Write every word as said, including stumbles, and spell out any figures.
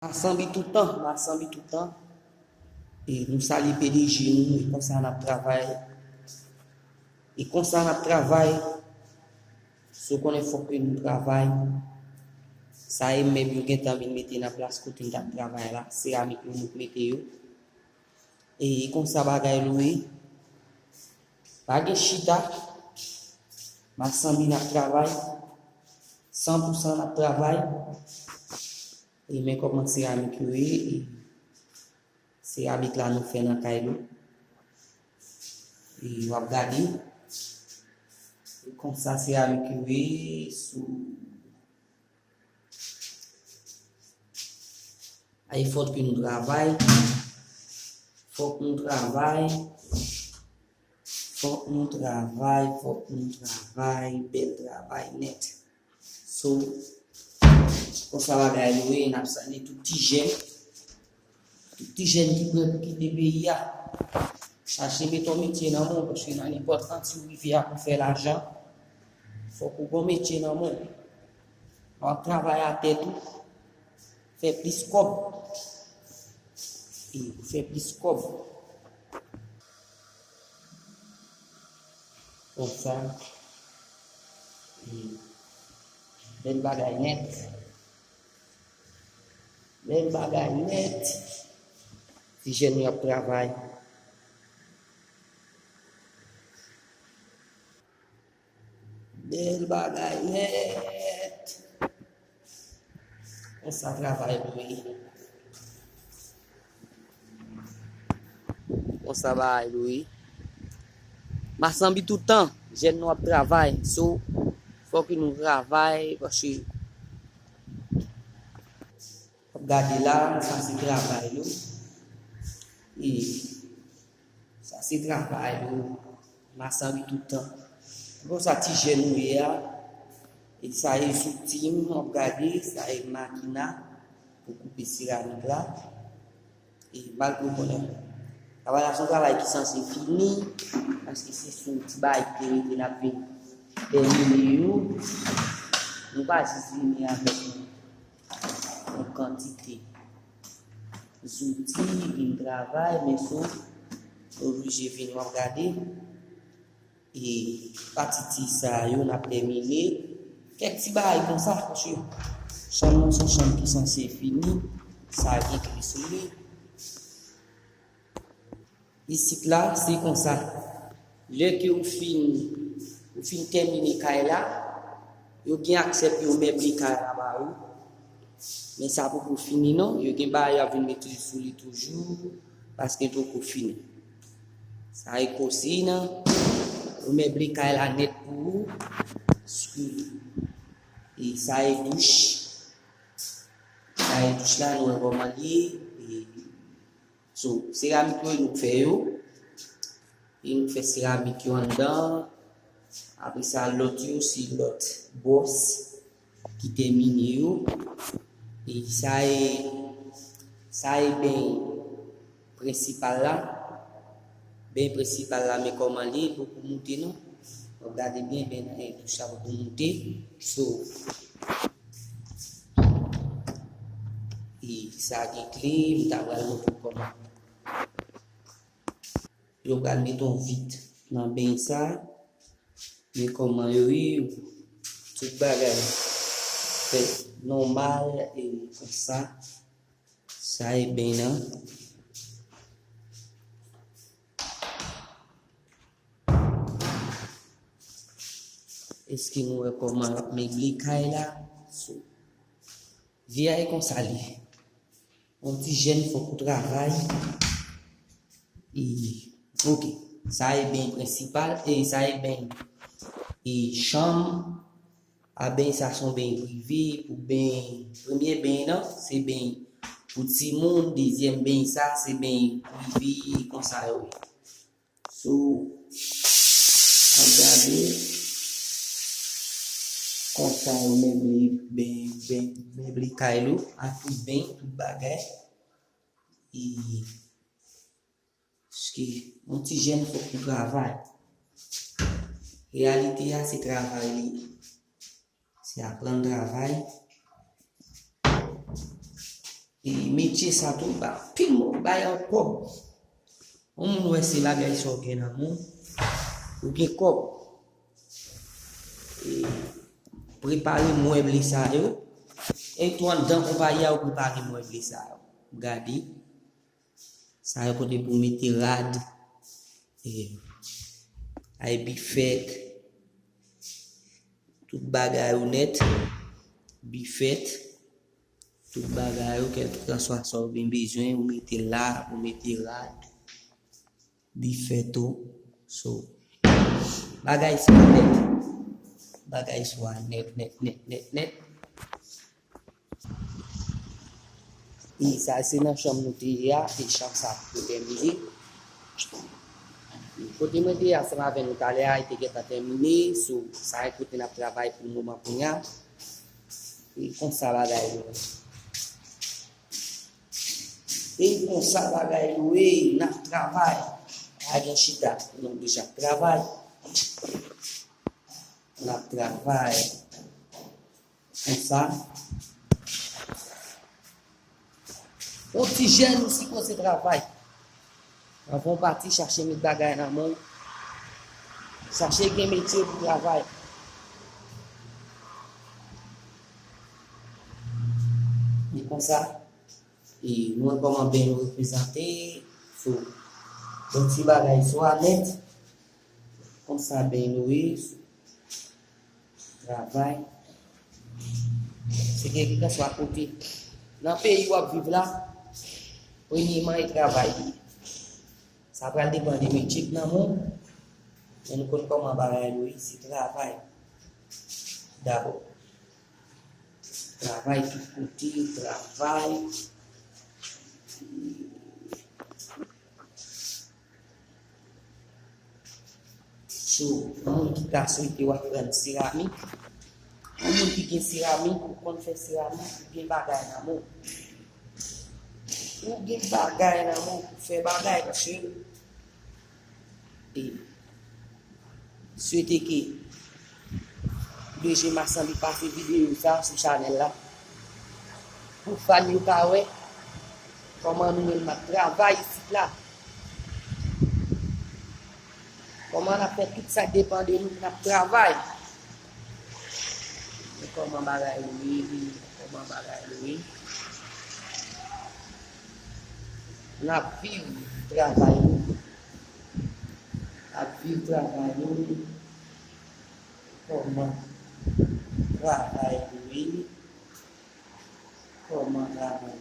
Masanbi toutan, masanbi toutan. E nou salye P D G nou, e konsa n ap travay. E konsa n ap travay. Si w konnen fòk ke nou travay. Sa e mèb yo gentan vin mete nan plas kote n t ap travay la. Seramik yo nou mete yo. E konsa bagay yo ye. Pa gen chita. Masanbi n ap travay. San pou san n ap travay. E men kòman seramik yo ye. E seramik la nou fè nan kay nou. E w ap gade. E konsa seramik yo ye sou Ay, fòk ke nou travay. Fòk nou travay. Fòk nou travay, fòk nou travay. Bèl travay nèt. So, konsa bagay yo ye, n ap salye tout ti jèn. Tout ti jèn ki prè pou kite peyi a. Chache mete yon metye nan men w, paske nan nenpòt kantye w rive a pou fè lajan, fòk ou gon metye nan men w. W ap travay a tèt ou, fè plis kòb. E pou fè plis kòb. Konsa. E bèl bagay nèt. Bèl bagay nèt. Ti jèn yo ap travay. Bèl bagay nèt. Konsa travay nou ye. Konsa bagay nou ye. Masanbi toutan, jèn nou ap travay. So, fòk nou travay, paske w ap gade la, sa se travay nou. E sa se travay nou. Masanbi toutan. Konsa ti jèn nou ye a. E sa e zouti m, w ap gade, sa e makina pou koupe seramik la. E malgre w konnen, travay la se yon travay ki sanse fini, paske se sou ti bagay ki te rete n ap vin tèmine yo. Nou pa jis vini avèk yon, yon kantite zouti, vin travay, men sou, nou oblije vin, w ap gade. E pati ti sa yo n ap tèmine. Kèk ti bagay konsa, paske chanm nan se yon chanm ki sanse fini, sa gen kle sou li. Isit la, se konsa. Lè ke ou fin, ou fin tèmine kay la, yo gen aksè pou yo meble kay la ba ou. Men sa poko fini non, yo gen bagay y ap vin mete sou li toujou, paske l poko fini. Sa e kosina, yo meble kay la nèt pou ou. Epi, e sa e douch. Sa e douch la, nou wè kòman l ye. E, so, seramik yo, nou fè yo. E nou fè seramik yo anndan. Apre sa, lòt yo, se lòt bòs ki tèmine yo. E sa e, sa e beny prensipal la. Beny prensipal la, men kòman li ye, l poko moute non. W ap gade byen, beny nan douch la poko moute. So, e sa gen kle, m ta pral montre w kòman. Yo pral mete yon vit nan beny sa. Men kòman yo ye, tout bagay fèt nòmal e konsa. Sa e beny nan. Èske nou wè kòman y ap meble kay la? So, vi a e konsa li ye. Yon ti jèn fòk ou travay. E, oke. Sa e beny prensipal, e sa e beny, e chanm. A beny sa se yon beny prive, pou beny, premye beny nan, se beny pou timoun, dezyèm beny sa, se beny prive, konsa yo ye. So, w ap gade konsa yo meble, beny, beny, meble kay yo, a tout beny, tout bagay. E, paske yon ti jèn fòk ou travay. Reyalite a, se travay li ye. Se aprann travay. E metye sa tou, ba, anpil moun bay an kòb. Yon moun wè se bagay sa w gen nan men w, ou gen kòb. E prepare mèb li sa yo. E tou anndan konpayi a, ou prepare mèb li sa yo. Gade. Sa yo kote pou mete rad. E, ay bifèt. Tout bagay ou nèt. Bifèt. Tout bagay ou, kèlkanswa sa ou gen bezwen, ou mete la, ou mete rad. Bifèt ou. So, bagay sa nèt. Bagay sa nèt, nèt, nèt, nèt, nèt. E sa se nan chanm nou te ye a, e chanm sa ap tèmine. Kote mwen te ye ansanm avè nou talè a, li te gentan tèmine, so, sa e kote n ap travay pou moman kounye a. E konsa bagay yo ye. E konsa bagay yo ye, n ap travay. Pa gen chita, nou deja ap travay. N ap travay. Konsa. Yon ti jèn ou sipoze travay. Anvan w pati, chache met bagay nan men w. Chache gen metye pou travay. E konsa, e nou wè kòman ben yo reprezante. So, yon ti bagay swa nèt. Konsa ben nou ye. Travay. Se kèlkanswa kote. Nan peyi w ap viv la, premyeman, e travay li ye. Sa pral depann de metye k nan men w, men nou konn kòman bagay yo ye, se travay. Dabò. Travay tout kote, travay. So, yon moun ki ta swete w aprann seramik, yon moun ki gen seramik, ou konn fè seramik, ou gen bagay nan men w. Ou gen bagay nan men w pou fè bagay, paske, e, swete ke D J Masanbi pase videyo sa sou chanèl la. Pou fan yo ka wè kòman nou menm n ap travay isit la. Kòman n ap fè tout sa k depann de nou pou n ap travay. Men kòman bagay yo ye, kòman bagay yo ye. N ap viv travay nou. N ap viv travay nou. Kòman travay nou ye. Kòman travay